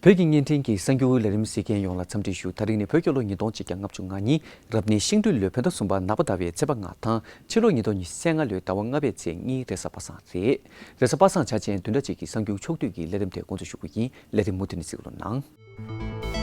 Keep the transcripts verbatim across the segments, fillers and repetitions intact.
བོད་ཀྱི་བརྙན་འཕྲིན་གྱི་གསར་འགྱུར་ལས་རིམ་གཟིགས་མཁན་ཡོངས་ལ་འཚམས་འདྲི་ཞུ། ད་རིང་ནི་བོད་རྒྱལ་ལོ་ཉིས་སྟོང་ཆིག་བརྒྱ་ལྔ་བཅུ་ང་གཉིས་རབ་གནས་ཤིང་སྦྲུལ་ལོའི་བོད་ཟླ་གསུམ་པ་ནག་པ་ཟླ་བའི་ཚེས་པ་ལྔ་དང་ཕྱི་ལོ་ཉིས་སྟོང་ཉི་ཤུ་རྩ་ལྔ་ལོའི་ཟླ་བ་ལྔ་པའི་ཚེས་གཉིས་རེས་གཟའ་པ་སངས་རེད། རེས་གཟའ་པ་སངས་འཆར་ཅན་བདུན་ཕྲག་གཅིག་གི་གསར་འགྱུར་ཕྱོགས་བསྡུས་ཀྱི་ལས་རིམ་དེ་འགོ་འཛུགས་ཞུ་གི་ཡིན། ལས་རིམ་མུ་མཐུད་ནས་གཟིགས་རོགས་གནང་།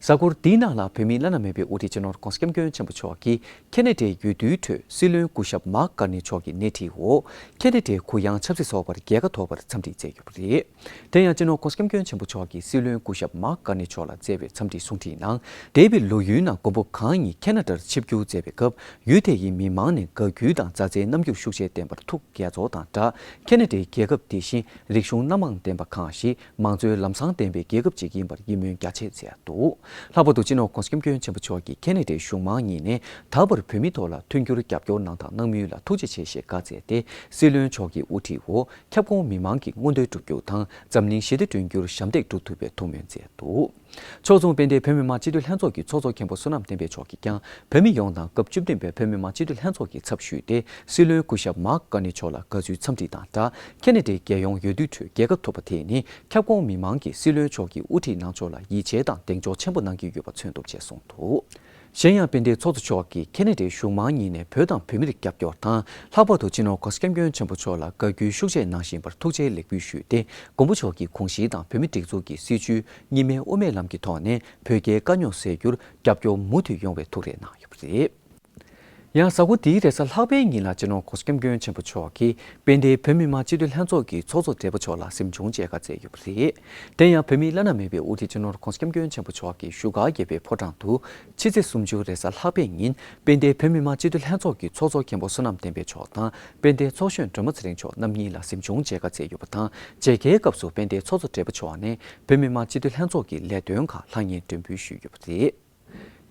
གཟའ་འཁོར་འདིའི་ནང་ལ་བོད་མིའི་བླ་ན་མེད་པའི་དབུ་ཁྲིད་སྤྱི་ནོར་༧གོང་ས་༧སྐྱབས་མགོན་ཆེན་པོ་མཆོག་གིས་ཁེ་ན་ཌའི་འོས་བསྡུའི་ཁྲོད་སྲིད་བློན་སྐུ་ཞབས་མཱག་ཀར་ནི་མཆོག་གི་སྣེ་ཁྲིད་འོག་ཁེ་ན་ཌའི་གུ་ཡངས་ཆབ་སྲིད་ཚོགས་པར་རྒྱལ་ཁ་ཐོབ་པར་འཚམས་འདྲི་བསྩལ་ཡོད་པ་རེད། དེ་ཡང་སྤྱི་ནོར་༧གོང་ས་༧སྐྱབས་མགོན་ཆེན་པོ་མཆོག་གིས་སྲིད་བློན་སྐུ་ཞབས་མཱག་ཀར་ནི་མཆོག་ལ་བསྩལ་བའི་འཚམས་འདྲིའི་གསུང་འཕྲིན་ནང་། འདས་པའི་ལོ་ཡུན་ནང་མགོན་པོ་གང་ཉིད་ཁེ་ན་ཌར་ཆིབས་བསྒྱུར་མཛད་པའི་སྐབས། ཡུལ་དེ་ཡི་མི་མང་ནས་དགའ་གུས་དང་མཛའ་བརྩེའི་རྣམ་འགྱུར་ཤུགས་ཆེ་བསྟན་པར་ཐུགས་དགྱེས་ཚོར་དང་སྦྲགས། ཁེ་ན་ཌའི་རྒྱལ་ཁབ་དེ་བཞིན་རིག་གཞུང་སྣ་མང་ལྡན་པ་གང་ཞིག་མང་གཙོའི་ལམ་བཟང་ལྡན་པའི་རྒྱལ་ཁབ་ཅིག་ཡིན་པར་ཡིད་སྨོན་རྒྱ་ཆེ་མཛད་འདུག། ལྷག་པར་དུ་སྤྱི་ནོར་༧གོང་ས་༧སྐྱབས་མགོན་ཆེན་པོ་མཆོག་གིས་ཁེ་ན་ཌའི་གཞུང་མང་གཉིས་ནས་ད་བར་བོད་མིའི་ཐོག་ལ་མཐུན་འགྱུར་རྒྱབ་སྐྱོར་གནང་དང་གནང་མུས་ལ་ཐུགས་རྗེ་ཆེ་ཞེས་བཀའ་སྩལ་ཏེ། སྲིད་བློན་མཆོག་གི་དབུ་ཁྲིད་འོག་ཁྱབ་ཁོངས་མི་མང་གི་མངོན་འདོད་བསྒྲུབ་རྒྱུ་དང་འཛམ་གླིང་ཞི་བདེ་བསྐྲུན་རྒྱུར་ཞབས་འདེགས་སྒྲུབ་ཐུབ་པའི་ཐུགས་སྨོན་མཛད་འདུག། ཕྱོགས་མཚུངས་དཔལ་ལྡན་བོད་མི་མང་སྤྱི་འཐུས་ལྷན་ཚོགས་ཀྱི་ཚོགས་གཙོ་མཁན་པོ་བསོད་ནམས་བསྟན་འཕེལ་མཆོག་གིས་ཀྱང་བོད་མི་ཡོངས་དང་སྐབས་བཅུ་བདུན་པའི་བོད་མི་མང་སྤྱི་འཐུས་ལྷན་ཚོགས་ཀྱི་ཚབ་ཞུས་ཏེ། སྲིད་བློན་སྐུ་ཞབས་མཱག་ཀར་ནི་མཆོག་ལ་དགའ་བསུའི་འཚམས་འདྲི་དང་སྦྲགས། ཁེ་ན་ཌའི་རྒྱལ་ཡོངས་འོས་བསྡུའི་ཁྲོད་རྒྱལ་ཁ་ཐོབ་པ་དེ་ནི་ཁྱབ་ཁོངས་མི་མང་གིས་སྲིད་བློན་མཆོག་གི་དབུ་ཁྲིད་གནང་ཕྱོགས་ལ་ཡིད་ཆེས་དང་གདེང་འཇོག་ཆེན་པོ་གནང་གི་ཡོད་པ་མཚོན་ཐུབ་ཅེས་གསུངས་འདུག། གཞན་ཡང་། དཔལ་ལྡན་ཚོགས་གཙོ་མཆོག་གིས་ཁེ་ན་ཌའི་གཞུང་མང་གཉིས་ནས་བོད་དང་བོད་མིར་རྒྱབ་སྐྱོར་དང་། ལྷག་པར་དུ་སྤྱི་ནོར་༧གོང་ས་༧སྐྱབས་མགོན་ཆེན་པོ་མཆོག་ལ་དགའ་གུས་ཤུགས་ཆེ་གནང་བཞིན་པར་ཐུགས་རྗེ་ལེགས་འབུལ་ཞུས་ཏེ། མགོན་པོ་མཆོག་གི་དགོངས་གཞི་དང་བོད་མིའི་སྒྲིག་འཛུགས་ཀྱི་སྲིད་བྱུས་གཉིས་སྨན་དབུ་མའི་ལམ་གྱི་ཐོག་ནས་བོད་རྒྱའི་དཀའ་རྙོག་སེལ་རྒྱུར་རྒྱབ་སྐྱོར་མུ་མཐུད་ཡོང་བའི་ཐུགས་རེ་གནང་ཡོད་པ་རེད། ཡང་། གཟའ་འཁོར་འདིའི་རེས་གཟའ་ལྷག་པའི་ཉིན་ལ་སྤྱི་ནོར་༧གོང་ས་༧སྐྱབས་མགོན་ཆེན་པོ་མཆོག་གིས་དཔལ་ལྡན་བོད་མི་མང་སྤྱི་འཐུས་ལྷན་ཚོགས་ཀྱི་ཚོགས་གཙོ་བགྲེས་པོ་མཆོག་ལ་གཟིམ་ཆུང་མཇལ་ཁ་བསྩལ་ཡོད་པ་རེད། དེ་ཡང་། བོད་མིའི་བླ་ན་མེད་པའི་དབུ་ཁྲིད་སྤྱི་ནོར་༧གོང་ས་༧སྐྱབས་མགོན་ཆེན་པོ་མཆོག་གིས་བཞུགས་སྒར་རྒྱལ་པོའི་ཕོ་བྲང་དུ། ཕྱི་ཚེས་སུམ་ཅུ་རེས་གཟའ་ལྷག་པའི་ཉིན། དཔལ་ལྡན་བོད་མི་མང་སྤྱི་འཐུས་ལྷན་ཚོགས་ཀྱི་ཚོགས་གཙོ་མཁན་པོ་བསོད་ནམས་བསྟན་འཕེལ་མཆོག་དང་། དཔལ་ལྡན་ཚོགས་གཞོན་སྒྲོལ་མ་ཚེ་རིང་མཆོག་རྣམ་གཉིས་ལ་གཟིམ་ཆུང་མཇལ་ཁ་བསྩལ་ཡོད་པ་དང་། མཇལ་ཁའི་སྐབས་སུ་དཔལ་ལྡན་ཚོགས་གཙོ་བགྲེས་པོ་མཆོག་ནས། བོད་མི་མང་སྤྱི་འཐུས་ལྷན་ཚོགས་ཀྱི་ལས་དོན་ཁག་ལྷང་ངེར་སྒྲོན་འབུལ་ཞུས་ཡོད་པ་རེད།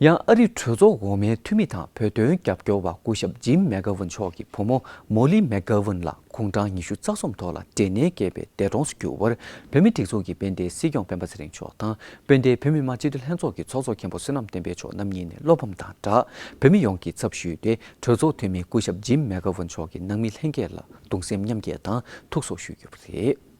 ཡང་། ཨ་རིའི་གྲོས་ཚོགས་འོག་མའི་འཐུས་མི་དང་བོད་དོན་རྒྱབ་སྐྱོར་བ་སྐུ་ཞབས་ཇིམ་མེག་གྷ་ཝུན་མཆོག་གི་བུ་མོ་མོ་ལི་མེག་གྷ་ཝུན་ལ་དགུང་གྲངས་ཉི་ཤུ་རྩ་གསུམ་ཐོག་ལ་འབྲས་ནད་བསྐྱེད་པའི་འདས་གྲོངས་སུ་གྱུར་བར། བོད་མིའི་སྒྲིག་འཛུགས་ཀྱི་དཔལ་ལྡན་སྲིད་སྐྱོང་སྤེན་པ་ཚེ་རིང་མཆོག་དང་། དཔལ་ལྡན་བོད་མི་མང་སྤྱི་འཐུས་ལྷན་ཚོགས་ཀྱི་ཚོགས་གཙོ་མཁན་པོ་བསོད་ནམས་བསྟན་འཕེལ་མཆོག་རྣམ་གཉིས་ནས་བློ་ཕམ་དང་སྦྲགས། བོད་མི་ཡོངས་ཀྱི་ཚབ་ཞུས་ཏེ། གྲོས་ཚོགས་འཐུས་མི་སྐུ་ཞབས་ཇིམ་མེག་གྷ་ཝུན་མཆོག་གི་ནང་མི་ལྷན་རྒྱས་ལ་གདུང་སེམས་མཉམ་སྐྱེད་དང་ཐུགས་གསོ་ཞུས་ཡོད་པ་རེད།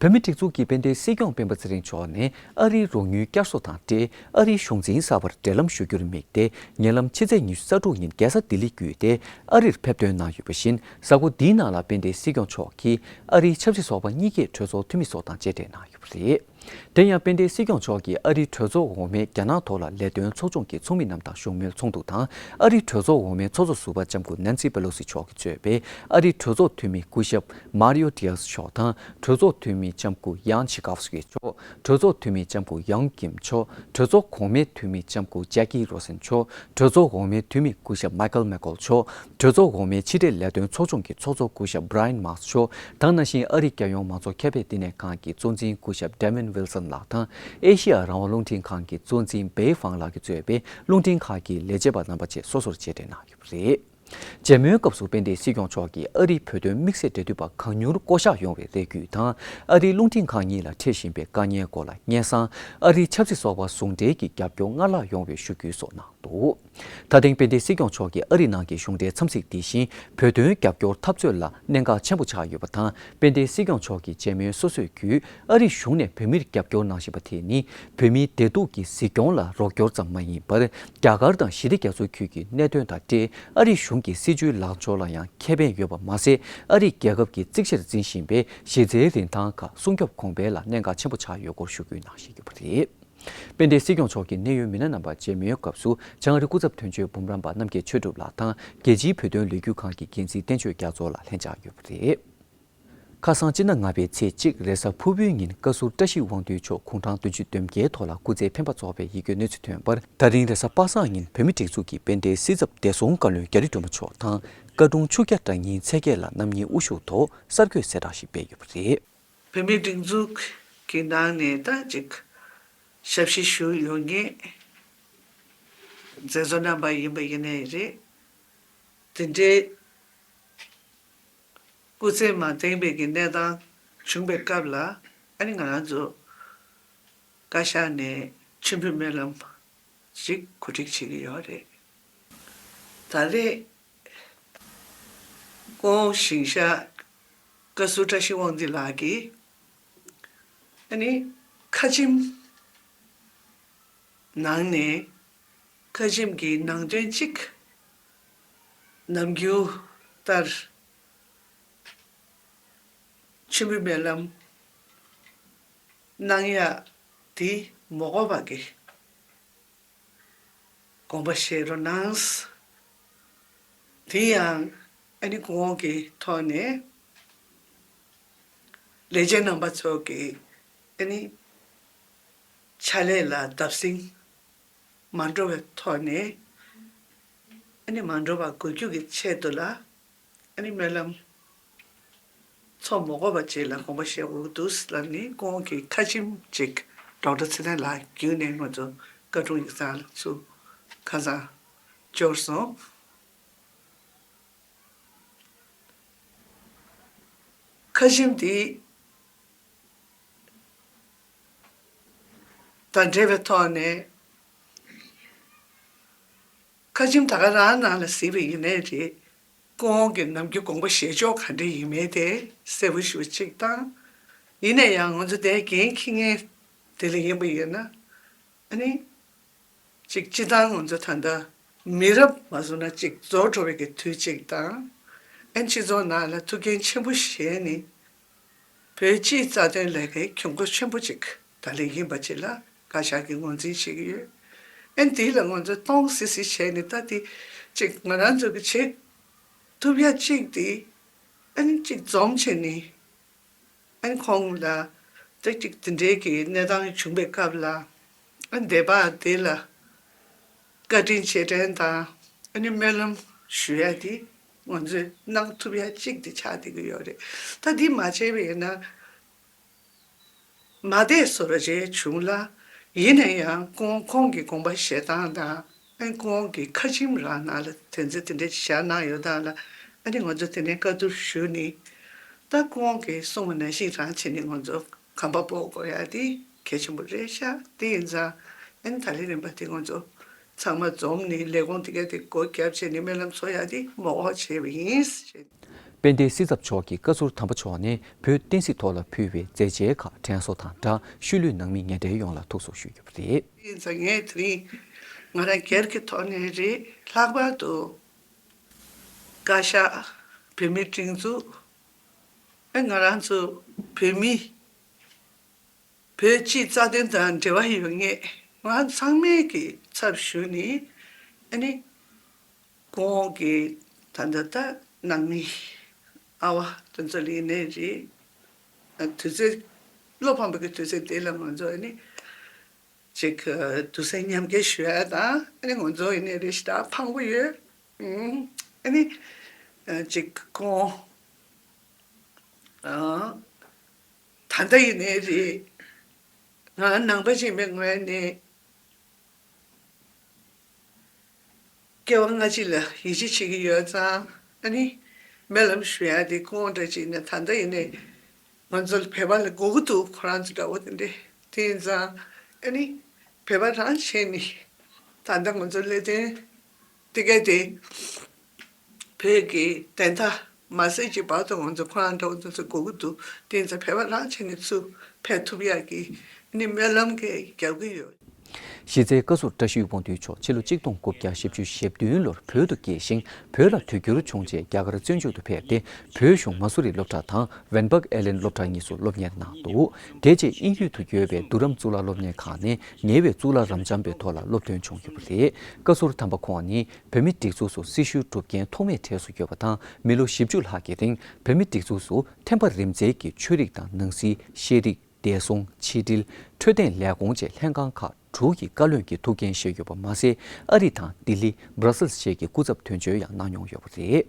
བོད་མིའི་སྒྲིག་འཛུགས་ཀྱི་དཔལ་ལྡན་སྲིད་སྐྱོང་སྤེན་པ་ཚེ་རིང་མཆོག་ནས། ཨ་རིའི་རོགས་དངུལ་བསྐྱར་གསོ་དང་འབྲེལ། ཨ་རིའི་གཞུང་འཛིན་གསར་པར་འབྲེལ་ལམ་ཞུ་རྒྱུར་དམིགས་ཏེ། ཉེ་ལམ་ཕྱི་ཚེས་ཉི་ཤུ་རྩ་དྲུག་ཉིན་རྒྱལ་ས་ལྡི་ལི་བརྒྱུད་དེ། ཨ་རིར་ཕེབས་ཐོན་གནང་ཡོད་པ་བཞིན། གཟའ་འཁོར་འདིའི་ནང་ལ་དཔལ་ལྡན་སྲིད་སྐྱོང་མཆོག་གིས། ཨ་རིའི་ཆབ་སྲིད་ཚོགས་པ་གཉིས་ཀའི་གྲོས་ཚོགས་འཐུས་མི་སོགས་དང་མཇལ་འཕྲད་གནང་ཡོད་པ་རེད། དེ་ཡང་། དཔལ་ལྡན་སྲིད་སྐྱོང་མཆོག་གིས། ཨ་རིའི་གྲོས་ཚོགས་འོག་མའི་རྒྱ་ནག་ཐོག་ལ་ལས་དོན་ཚོགས་ཆུང་གི་ཚོགས་མི་རྣམས་དང་བཞུགས་མོལ་ཚོགས་འདུ་དང་། ཨ་རིའི་གྲོས་ཚོགས་འོག་མའི་ཚོགས་གཙོ་ཟུར་པ་ལྕམ་སྐུ་ནན་སི་པེ་ལོ་སི་མཆོག་གིས་གཙོས་པའི་ཨ་རིའི་གྲོས་ཚོགས་འཐུས་མི་སྐུ་ཞབས་མཱ་རི་ཡོ་ཏི་ཡ་སི་མཆོག་དང་། གྲོས་ཚོགས་འཐུས་མི་ལྕམ་སྐུ་ཡང་ཆི་ཀ་ཝ་སི་ཀི་མཆོག་གྲོས་ཚོགས་འཐུས་མི་ལྕམ་སྐུ་ཡང་ཀིམ་མཆོག་གྲོས་ཚོགས་གོང་མའི་འཐུས་མི་ལྕམ་སྐུ་ཇེ་ཀི་རོ་སན་མཆོག་གྲོས་ཚོགས་འོག་མའི་འཐུས་མི་སྐུ་ཞབས་མའི་ཀལ་མེག་ཀོལ་མཆོག་གྲོས་ཚོགས་འོག་མའི་ཕྱི་འབྲེལ་ལས་དོན་ཚོགས་ཆུང་གི་ཚོགས་གཙོ་སྐུ་ཞབས་བྷ་ར་ཡན་མཱར་སི་མཆོག་དང་། ནང་བཞིན་ཨ་རིའི་རྒྱལ་ཡོངས་མང་གཙོ་ཁྱབ་སྤེལ་བསྟི་གནས་ཁང་གི་གཙོ་འཛིན་སྐུ་ཞབས་ཌེ་མོན་ཝིལ་སན་ལགས་དང་། ཨེ་ཤེ་ཡ་རང་དབང་རླུང་འཕྲིན་ཁང་གི་གཙོ་འཛིན་བེ་ཧྥང་ལགས་ཀྱིས་གཙོས་པའི་རླུང་འཕྲིན་ཁང་གི་ལས་བྱེད་པ་རྣམ་པ་བཅས་སོ་སོར་མཇལ་འཕྲད་གནང་ཡོད་པ་རེད། མཇལ་མོལ་སྐབས་སུ་དཔལ་ལྡན་སྲིད་སྐྱོང་མཆོག་གིས་ཨ་རིའི་བོད་དོན་དམིགས་བསལ་འབྲེལ་མཐུད་པ་གང་མྱུར་བསྐོ་གཞག་ཡོང་བའི་རེ་སྐུལ་དང་། ཨ་རིའི་རླུང་འཕྲིན་ཁང་གཉིས་ལ་འཕྲད་བཞིན་པའི་དཀའ་ངལ་སྐོར་ལ་སྙན་སེང་། ཨ་རིའི་ཆབ་སྲིད་ཚོགས་པ་ཟུང་འབྲེལ་གྱི་རྒྱབ་སྐྱོར་སྔར་ལྷག་ཡོང་བའི་ཞུ་སྐུལ་སོགས་གནང་འདུག། ད་ཐེངས་དཔལ་ལྡན་སྲིད་སྐྱོང་མཆོག་གིས་ཨ་རིའི་ནང་གི་གཞུང་འབྲེལ་འཚམས་གཟིགས་འདི་བཞིན་བོད་དོན་རྒྱབ་སྐྱོར་འཐབ་རྩོད་ལ་གནད་འགག་ཆེན་པོ་ཆགས་ཡོད་པ་དང་། དཔལ་ལྡན་སྲིད་སྐྱོང་མཆོག་གིས་མཇལ་མོལ་སོ་སོས་བརྒྱུད་ཨ་རིའི་གཞུང་ནས་བོད་མིར་རྒྱབ་སྐྱོར་གནང་བཞིན་པ་དེ་ནི་བོད་མིའི་བདེ་སྡུག་གི་གཟིགས་སྐྱོང་ལ་རོགས་སྐྱོར་ཙམ་མ་ཡིན་པར། རྒྱ་གར་དང་ཞི་བདེ་རྒྱ་མཚོའི་ཁུལ་གྱི་གནད་དོན་དང་འབྲེལ་ཨ་རིའི་གཞུང་གི་སྲིད་བྱུས་ལངས་ཕྱོགས་ལ་ཡང་ཁེ་ཕན་ཡོད་པ་མ་ཟད། ཨ་རིས་རྒྱལ་ཁབ་ཀྱི་གཙིགས་ཆེར་འཛིན་བཞིན་པའི་གཞི་རྩའི་རིན་ཐང་ཁག་སྲུང་སྐྱོབ་གོང་འཕེལ་ལ་གནད་འགག་ཆེན་པོ་ཆགས་ཡོད་སྐོར་ཞུ་སྐུལ་གནང་བཞིན་ཡོད་པ་རེད། དཔལ་ལྡན་སྲིད་སྐྱོང་མཆོག་གི་གནད་ཡོད་མི་སྣ་རྣམ་པ་མཇལ་མོལ་སྐབས་སུ་བྱང་ཨ་རི་སྐུ་ཚབ་དོན་གཅོད་འབུམ་རམས་པ་རྣམ་རྒྱལ་ཆོས་གྲུབ་ལགས་དང་། རྒྱལ་སྤྱིའི་བོད་དོན་ལས་འགུལ་ཁང་གི་འགན་འཛིན་བསྟན་ཆོས་རྒྱ་མཚོ་ལགས་ལྷན་བཅར་ཡོད་པ་རེད། ཁ་སང་སྤྱི་ཟླ་ལྔ་པའི་ཚེས་གཅིག་རེས་གཟའ་ཕུར་བུའི་ཉིན་བཀའ་ཟུར་བཀྲ་ཤིས་དབང་འདུས་མཆོག་དགུང་གྲངས་བདུན་ཅུ་དོན་བརྒྱད་ཐོག་ལ་སྐུ་ཚེ་འཕེན་པ་རྫོགས་པའི་ཡི་གེའི་གནས་ཚུལ་ཐོན་པར། ད་རིང་རེས་གཟའ་པ་སངས་ཉིན་བོད་མིའི་སྒྲིག་འཛུགས་ཀྱི་དཔལ་ལྡན་སྲིད་ཚབ་བདེ་སྲུང་བཀའ་བློན་རྒྱ་རི་སྒྲོལ་མ་མཆོག་དང་། བཀའ་དྲུང་ཆོས་རྒྱལ་བཀྲ་ཉིན་ཚེ་རྒྱལ་ལགས་རྣམ་གཉིས་དབུ་བཞུགས་ཐོག་གསར་འགོད་གསལ་བསྒྲགས་ཤིག་སྤེལ་ཡོད་པ་རེད། བོད་མིའི་སྒྲིག་འཛུགས་ཀྱི་ནང་ནས་ད་ཅིག་ཞབས་ཕྱི་ཞུ་ཡོང་མཁན་མཛད་གཙོ་རྣམ་པ་ཡིན་པ་ཡིན་ནའི་རེད། དེ་འདྲའི་ སྐུ་ཚེ་མ་བརྟན་པའི་གི་གནས་སྟངས་བྱུང་པའི་སྐབས་ལ་ཨ་ནི་ང་རང་ཚོ་བཀའ་ཤག་ནས་མཆིམས་ཕུ་སྨོན་ལམ་ཞིག་གོ་སྒྲིག་བྱེད་ཀྱི་ཡོད་རེད། ད་རེས་སྐུ་ངོ་ཞིང་གཤེགས་བཀའ་ཟུར་བཀྲ་ཤིས་དབང་འདུས་ལགས་ཀྱིས་ཨ་ནི་ཁ་ཆེམས་ནང་ནས་ཁ་ཆེམས་ཀྱི་ནང་དོན་གཅིག་ནམ་རྒྱུན་ལྟར་མཆིམས་ཕུ་སྨོན་ལམ་གནང་ཡག་དེ་མ་དགོས་པ་གི་དགོངས་པ་བཞེས་རོགས་གནང་། དེ་ཡང་ཨ་ནི་སྐུ་ངོ་གི་ཐོག་ནས་ལས་བྱེད་རྣམ་པ་ཚོ་གི་ཨ་ནི་ཕྱག་ལས་ལ་བརྡབ་གསིག་མ་འགྲོ་བའི་ཐོག་ནས་ཨ་ནི་མ་འགྲོ་བ་དགོས་རྒྱུ་གི་ཆེད་དུ་ལ་ཨ་ནི་སྨོན་ལམ་ཚོགས་མ་དགོས་པ་བཅས་ལ་དགོངས་པ་བཞེས་དགོས་ཀྱི་འདུག་ལབ་ནས་སྐུ་ངོ་གི་ཁ་ཆེམས་ཅིག་ཌོག་ཊར་ཚེ་བརྟན་ལགས་བརྒྱུད་ནས་ང་ཚོ་བཀའ་དྲུང་ཡིག་ཚང་ལ་ཚུར་ཁ་སང་འབྱོར་སོང་། ཁ་ཆེམས་འདི་དང་འབྲེལ་བའི་ཐོག་ནས་ཁ་ཆེམས་ད་ག་རང་ནང་ལ་གཟིགས་པ་ཡིན་ནའི་རེད། སྐུ་ངོ་གི་ནམ་རྒྱུན་དགོངས་པ་བཞེས་ཕྱོགས་ག་འདྲ་ཡིན་མིན་དེ་གསལ་པོ་ཞེ་པོ་ཅིག་དང་། ཡིན་ན་ཡང་ང་ཚོ་དེ་འགན་འཁྱེར་མཁན་དེ་ལ་ཡིན་པ་ཡིན་ན་ཨ་ནི། ཅིག་སྤྱིར་བཏང་ང་ཚོ་ད་ལྟ་མི་རབས་མ་བཟུང་ན་ཅིག་རྫོགས་འགྲོ་བའི་གི་དུས་ཅིག་དང་། ཨན་སྤྱི་ཚོགས་ནང་ལ་ཐུགས་འགན་ཆེན་པོ་བཞེས་ནས་བོད་སྤྱིའི་རྩ་དོན་ལས་ཀའི་གྱོང་གུད་ཆེན་པོ་ཅིག་ད་ལན་ཡིན་པ་ཅིག་ལ་བཀའ་ཤག་གིས་ངོས་འཛིན་བྱེད་ཀྱི་ཡོད། ཨན་དེ་ལ་ང་ཚོ་གཏོང་སྲིད་སྲིད་བྱས་ནས་ད་དེ་ཅིག་ང་རང་ཚོ་གི་བྱེད་ཐུབ་ཡ་ཅིག་དེ་ཨན་ཅིག་འཛོམས་བྱས་ནས། ཨན་ཁོང་ལ་ཏག་ཏག་དེ་འདྲའི་གི་གནས་སྟངས་བྱུང་པའི་སྐབས་ལ་ཨན་སྡེ་པ་དེ་ལ་བཀའ་དྲིན་རྗེས་དྲན་དང་ཨ་ནི་སྨོན་ལམ་ཞུ་ཡ་དེ་ང་ཚོས་གནང་ཐུབ་ཡ་གཅིག་དེ་ཆགས་བསྡད་ཀྱི་ཡོད་རེད། ད་འདི་མ་བྱས་པ་ཡིན་ན་མ་བསྡད་བཟོ་འདྲ་བྱས་བྱུང་ལ། ཡིན་ན་ཡང་ཁོང་ཁོང་གི་དགོངས་པ་བཞེས་སྟངས་དང་། ཨ་ནི་ཁོང་གི་ཁ་ཆེམས་རང་ནང་ལ་དོན་ཚན་དེ་འདྲ་ཞིག་བཞག་གནང་ཡོད་སྟངས་ལ་ཨ་ནི་ང་ཚོ་དེ་ནས་བཀའ་བསྡུར་ཞུས་ནས་ད་ཁོང་གིས་གསུངས་པ་ནང་བཞིན་རང་བྱས་ནས་ང་ཚོ་གོམ་པ་སྤོ་དགོས་ཡ་དེ་གལ་ཆེན་པོ་རེད་ཤག་དེ་ཡིན་ཙང་ཨ་ནི་ད་ལན་རིམ་པ་དེ་ང་ཚོ་ཚང་མ་འཛོམས་ནས་ལས་ཁུངས་དེ་ག་དེ་སྒོ་བརྒྱབ་བྱས་ནས་སྨོན་ལམ་འཚོགས་ཡ་དེ་མོ་འོག་བྱས་པ་ཡིན། དཔལ་ལྡན་སྲིད་ཚབ་མཆོག་གིས་བཀའ་ཟུར་དམ་པ་མཆོག་ནས་བོད་བསྟན་སྲིད་ཐོག་ལ་ཕུལ་བའི་མཛད་རྗེས་ཁག་དྲན་གསོ་དང་སྦྲགས་ཤུལ་ལུས་ནང་མི་ཉེ་འབྲེལ་ཡོངས་ལ་ཐུགས་གསོ་ཞུས་ཡོད་པ་རེད། ཡིན་ཙང་ངས་དེ་རིང་ང་རང་སྒེར་གྱི་ཐོག་ནས་རེད། ལྷག་པར་དུ་བཀའ་ཤག་བོད་མིའི་སྒྲིག་འཛུགས་ཨེ་ང་རང་ཚོ་བོད་མི་བོད་སྤྱིའི་རྩ་དོན་དང་འབྲེལ་བ་ཡོད་མཁན་ང་ཚང་མས་ཀྱི་ཚབ་ཞུས་ནས་ཨ་ནི་ཁོང་གི་ད་ལྟ་ད་ནང་མི་ཨ་བ་དེ་ཚོ་ལ་ཡིན་ནའི་རེད། དུས་ཚོད་བློ་ཕམ་པའི་གི་དུས་ཚོད་དེ་ལ་ང་ཚོ་ཨ་ནི་ཅིག་དུས་ཚོད་མཉམ་སྐྱེལ་ཞུ་ཡ་དང་ཨ་ནི་ང་ཚོ་ཡིན་ནའི་རེད་ཞེ་དྲག་ཕངས་པོ་ཡོད། ཨ་ནི་ཅིག་ཁོང་ད་ལྟ་ཡིན་ནའི་རེད། ང་ནང་པ་ཞིག་མེད་ངོས་ནས། སྐྱེ་བ་སྔ་ཕྱི་ལ་ཡིད་ཆེས་བྱེད་ཀྱི་ཡོད་ཙང་ཨ་ནི་སྨོན་ལམ་ཞུ་ཡ་དེ་ཁོང་འདྲ་ཅིག་ནས་ད་ལྟ་ཡིན་ནའི་ང་ཚོ་ལ་བོད་པ་ལ་དགོས་ཀྱི་འདུག་ཁོ་རང་ཚོ་འདྲ་བོ་དེ་འདྲས་དེ་ཡིན་ཙང་ཨ་ནི་བོད་པ་རང་བྱས་ནས་ད་ལྟ་ང་ཚོ་ལས་དོན་དེ་ག་དེ་བོད་ཀྱི་བདེན་མཐའ་མ་གསལ་གྱི་བར་དུ་ང་ཚོ་ཁོ་རང་འདྲ་བོ་ཚོ་དགོས་ཀྱི་འདུག་དེ་ཡིན་ཙང་བོད་པ་རང་བྱས་ནས་ཚུར་ཕེབས་ཐུབ་ཡ་གི་ཨ་ནི་སྨོན་ལམ་གྱི་རྒྱག་གི་ཡོད། གཞི་རྩའི་བཀའ་ཟུར་བཀྲ་ཤིས་དབང་འདུས་མཆོག་ཕྱི་ལོ་གཅིག་སྟོང་དགུ་བརྒྱ་བཞི་བཅུ་ཞེ་བདུན་ལོར་བོད་དུ་སྐྱེས་ཤིང་། བོད་ལ་དུས་འགྱུར་བྱུང་རྗེས་རྒྱ་གར་བཙན་བྱོལ་དུ་ཕེབས་ཏེ། བོད་གཞུང་མ་སུ་རི་སློབ་གྲྭ་དང་ཝེན་སྦག་ཨེ་ལན་སློབ་གྲྭ་གཉིས་སུ་སློབ་གཉེར་གནང་འདུག་དེ་རྗེས་དབྱིན་ཡུལ་དུ་ཡོད་པའི་རྡུ་རམ་གཙུག་ལག་སློབ་གཉེར་ཁང་ནས་ཉེ་བའི་གཙུག་ལག་རབ་འབྱམས་པའི་ཐོག་ལ་སློབ་ཐོན་བྱུང་ཡོད་པ་རེད། བཀའ་ཟུར་དམ་པ་ཁོང་ནི་བོད་མིའི་སྒྲིག་འཛུགས་སུ་སྲི་ཞུའི་སྒྲུབ་མཁན་ཐོག་མའི་གྲས་སུ་ཡོད་པ་དང་། མི་ལོ་བཞི་བཅུ་ལྷག་གི་རིང་བོད་མིའི་སྒྲིག་འཛུགས་སུ་ཐེམ་པ་རིམ་འཛེགས་ཀྱི་ཆོས་རིག་དང་ནང་སྲིད། ཤེས་རིག། བདེ་སྲུང་། ཕྱི་དྲིལ། འཕྲོད་བསྟེན་ལས་ཁུངས་བཅས་ལྷན་ཁང་ཁག་དྲུག་གི་བཀའ་བློན་གྱི་ཐུགས་འགན་བཞེས་ཡོད་པ་མ་ཟད། ཨ་རི་དང་ལྡི་ལི། སྦྲ་སེལ་སི་བཅས་ཀྱི་སྐུ་ཚབ་དོན་གཅོད་ཡང་གནང་མྱོང་ཡོད་པ་རེད།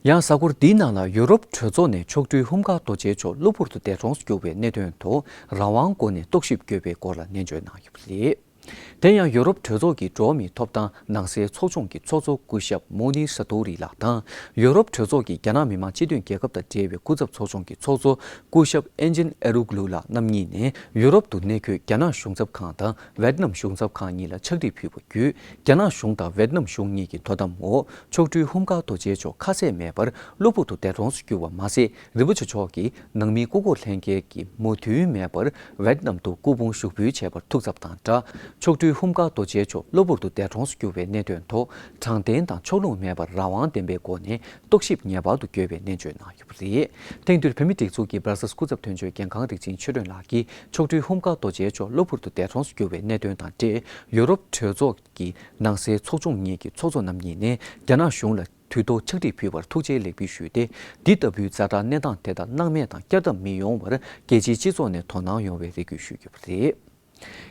ཡང་གཟའ་འཁོར་འདིའི་ནང་ལ་ཡུ་རོབ་གྲོས་ཚོགས་ནས་མཆོག་སྤྲུལ་ཧུམ་ཁ་རྡོ་རྗེ་མཆོག་གློ་བུར་དུ་འདས་གྲོངས་སུ་གྱུར་བའི་གནད་དོན་ཐོག་རང་དབང་སྒོ་ནས་རྟོག་ཞིབ་དགོས་པའི་སྐོར་ལ་ནན་བརྗོད་གནང་ཡོད་པ་རེད། དེ་ཡང་ཡོ་རོབ་གྲོས་ཚོགས་ཀྱི་འགྲོ་བ་མིའི་ཐོབ་ཐང་ནང་སའི་ཚོགས་ཆུང་གི་ཚོགས་གཙོ་སྐུ་ཞབས་མོ་ནི་ས་ཏོ་རི་ལགས་དང་། ཡོ་རོབ་གྲོས་ཚོགས་ཀྱི་རྒྱ་ནག་མི་དམངས་སྤྱི་མཐུན་རྒྱལ་ཁབ་དང་འབྲེལ་བའི་སྐུ་ཚབ་ཚོགས་ཆུང་གི་ཚོགས་གཙོ་སྐུ་ཞབས་ཨན་ཅིན་ཨེ་རུག་ལུ་ལགས་རྣམ་གཉིས་ནས་ཡོ་རོབ་ཏུ་གནས་འཁོད་རྒྱ་ནག་གཞུང་ཚབ་ཁང་དང་ཝེད་ནམ་གཞུང་ཚབ་ཁང་གཉིས་ལ་ཕྱག་བྲིས་ཕུལ་བ་བརྒྱུད། རྒྱ་ནག་གཞུང་དང་ཝེད་ནམ་གཞུང་གཉིས་ཀྱི་དོ་དམ་འོག་མཆོག་སྤྲུལ་ཧུམ་ཁ་རྡོ་རྗེ་མཆོག་ཁ་ཟས་མེད་པར་གློ་བུར་དུ་འདས་གྲོངས་སུ་གྱུར་བ་མ་ཟད། རིན་པོ་ཆེ་མཆོག་གིས་ནང་མིའི་སྐུ་འཁོར་ལྷན་རྒྱས་ཀྱི་མོས་མཐུན་མེད་པར་ཝེད་ནམ་དུ་སྐུ་ཕུང་ཞུགས་འབུལ་བྱས་པར་ཐུགས་འཚབ་དང་སྦྲགས། མཆོག་སྤྲུལ་ཧུམ་ཁ་རྡོ་རྗེ་མཆོག་གློ་བུར་དུ་འདས་གྲོངས་སུ་གྱུར་བའི་གནད་དོན་ཐོག་དྲང་བདེན་དང་ཕྱོགས་ལྷུང་མེད་པར་རང་དབང་ལྡན་པའི་སྒོ་ནས་རྟོག་ཞིབ་ངེས་པར་དུ་དགོས་པའི་ནན་བརྗོད་གནང་ཡོད་པ་རེད། ཐེངས་འདིར་བོད་མིའི་སྒྲིག་འཛུགས་ཀྱི་སྦར་སལ་སྐུ་ཚབ་དོན་གཅོད་འགན་ཁང་རིག་འཛིན་ཆོས་སྒྲོན་ལགས་ཀྱིས་མཆོག་སྤྲུལ་ཧུམ་ཁ་རྡོ་རྗེ་མཆོག་གློ་བུར་དུ་འདས་གྲོངས་སུ་གྱུར་བའི་གནད་དོན་དང་འབྲེལ། ཡོ་རོབ་གྲོས་ཚོགས་ཀྱི་ནང་སའི་ཚོགས་ཆུང་གཉིས་ཀྱི་ཚོགས་གཙོ་རྣམ་གཉིས་ནས་རྒྱ་ནག་གཞུང་ལ་དུས་ཐོག་ཕྱག་བྲིས་ཕུལ་བར་ཐུགས་རྗེ་ལེགས་འབུལ་ཞུས་ཏེ། འདི་ལྟ་བུའི་ཛ་དྲག་གནས་སྟངས་དེ་དག་སྣང་མེད་དང་བསྐྱར་ལྡབ་མི་ཡོང་བར་རྒྱལ་སྤྱིའི་སྤྱི་ཚོགས་ནས་དོ་སྣང་ཡོང་བའི་རེ་སྐུལ་ཞུས་ཡོད་པ་རེད།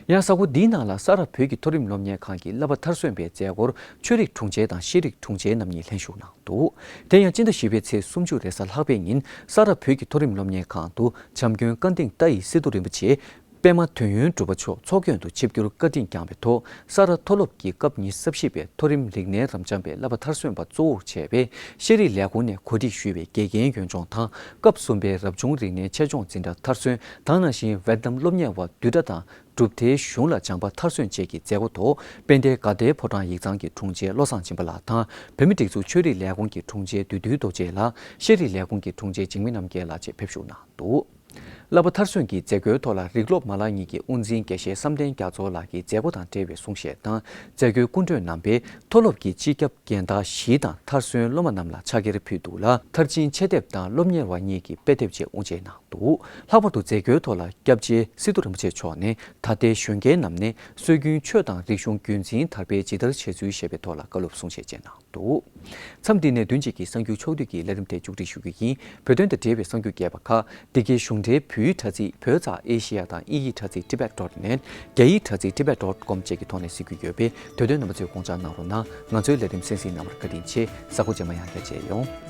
ཡང་གཟའ་འཁོར་འདིའི་ནང་ལ་ས་རཱ་བོད་ཀྱི་མཐོ་རིམ་སློབ་གཉེར་ཁང་གི་བསླབ་པ་མཐར་སོན་པའི་མཛད་སྒོར་ཆོས་རིག་དྲུང་ཆེ་དང་ཤེས་རིག་དྲུང་ཆེ་རྣམ་གཉིས་ལྷན་ཞུགས་གནང་འདུག་དེ་ཡང་སྤྱི་ཟླ་བཞི་པའི་ཚེས་སུམ་ཅུ་རེས་གཟའ་ལྷག་པའི་ཉིན་ས་རཱ་བོད་ཀྱི་མཐོ་རིམ་སློབ་གཉེར་ཁང་དུ་བྱམས་མགོན་བཀའ་འདིང་ལྟ་ཡི་སི་ཏུ་རིན་པོ་ཆེ་པདྨ་དོན་ཡོད་གྲུབ་པ་མཆོག་ཚོགས་མགོན་དུ་ཆིབས་བསྒྱུར་བཀའ་དྲིན་བསྐྱངས་པའི་ཐོག་ས་རཱ་མཐོ་སློབ་ཀྱི་སྐབས་ཉི་ཤུ་རྩ་བཞི་པའི་མཐོ་རིམ་རིག་གནས་རབ་འབྱམས་པའི་བསླབ་པ་མཐར་སོན་པ་གཙོ་བོར་བྱས་པའི་ཤེས་རིག་ལས་ཁུངས་ནས་གོ་སྒྲིག་ཞུས་པའི་དགེ་རྒན་ཡོན་ཆུང་དང་སྐབས་གསུམ་པའི་རབ་བྱུང་རིག་གནས་ཆེད་སྦྱོང་འཛིན་གྲྭ་མཐར་སོན་དང་། ནང་བཞིན་ཝེད་ནམ་སློབ་གཉེར་བ་བསྡུས་གྲྭ་དང་གྲུབ་མཐའི་གཞུང་ལ་སྦྱངས་པ་མཐར་སོན་བཅས་ཀྱི་མཛད་སྒོ་ཐོག་དཔལ་ལྡན་དགའ་ལྡན་ཕོ་བྲང་ཡིག་ཚང་གི་དྲུང་ཆེ་བློ་བཟང་སྦྱིན་པ་ལགས་དང་། བོད་མིའི་སྒྲིག་འཛུགས་ཆོས་རིག་ལས་ཁུངས་ཀྱི་དྲུང་ཆེ་བདུད་འདུལ་རྡོ་རྗེ་ལགས། ཤེས་རིག་ལས་ཁུངས་ཀྱི་དྲུང་ཆེ་འཇིགས་མེད་རྣམ་རྒྱལ་ལགས་བཅས་ཕེབས་ཞུགས་གནང་འདུག་བསླབ་པ་མཐར་སོན་གྱི་མཛད་སྒོའི་ཐོག་ལ་རིགས་སློབ་མ་ལག་གཉིས་ཀྱི་དབུ་འཛིན་དགེ་བཤེས་བསམ་གཏན་རྒྱ་མཚོ་ལགས་ཀྱིས་མཛད་སྒོ་དང་འབྲེལ་བའི་གསུང་བཤད་དང་། མཛད་སྒོའི་སྐུ་མགྲོན་རྣམ་པས་མཐོ་སློབ་ཀྱི་སྤྱི་ཁྱབ་འགན་བདག་བཞི་དང་མཐར་སོན་སློབ་མ་རྣམས་ལ་ཕྱག་འཁྱེར་ཕུལ་འདུག་ལ། མཐར་ཕྱིན་ཆེད་དེབ་དང་སློབ་གཉེར་བ་གཉིས་ཀྱི་དཔེ་དེབ་བཅས་དབུ་འབྱེད་གནང་འདུག་ལྷག་པར་དུ་མཛད་སྒོའི་ཐོག་ལ་སྐྱབས་རྗེ་སི་ཏུ་རིན་པོ་ཆེ་མཆོག་ནས་ད་ལྟའི་གཞོན་སྐྱེས་རྣམས་ནས་སྲོལ་རྒྱུན་ཆོས་དང་རིག་གཞུང་རྒྱུན་འཛིན་དར་སྤེལ་ཇི་ལྟར་བྱེད་ཚུལ་ཞེས་པའི་ཐོག་ལ་བཀའ་སློབ་གསུང་བཤད་བཅས་གནང་འདུག་མཚམས་འདི་ནས་བདུན་གཅིག་གི་གསར་འགྱུར་ཕྱོགས་བསྡུས་ཀྱི་ལས་རིམ་དེ་མཇུག་སྒྲིལ་ཞུ་རྒྱུ་ཡིན། བོད་དོན་དང་འབྲེལ་བའི་གསར་འགྱུར་རྒྱས་པ་ཁག་འདི་གའི་གཞུང་འབྲེལ་བོད་ཡིག་དྲ་ཚིགས་བོད་ཙ་ཨེ་ཤི་ཡ་དང་དབྱིན་ཡིག་དྲ་ཚིགས་tibet dot net། རྒྱ་ཡིག་དྲ་ཚིགས་tibet dot com བཅས་ཀྱི་ཐོག་ནས་གཟིགས་རྒྱུ་ཡོད་པས། དེ་དོན་རྣམ་པ་ཚོས་དགོངས་འཇགས་གནང་རོགས་གནང་། ང་ཚོའི་ལས་རིམ་གསན་གཟིགས་གནང་བར་བཀའ་དྲིན་ཆེ། གཟའ་འཁོར་རྗེས་མ་ཡང་བསྐྱར་མཇལ་ཡོང་།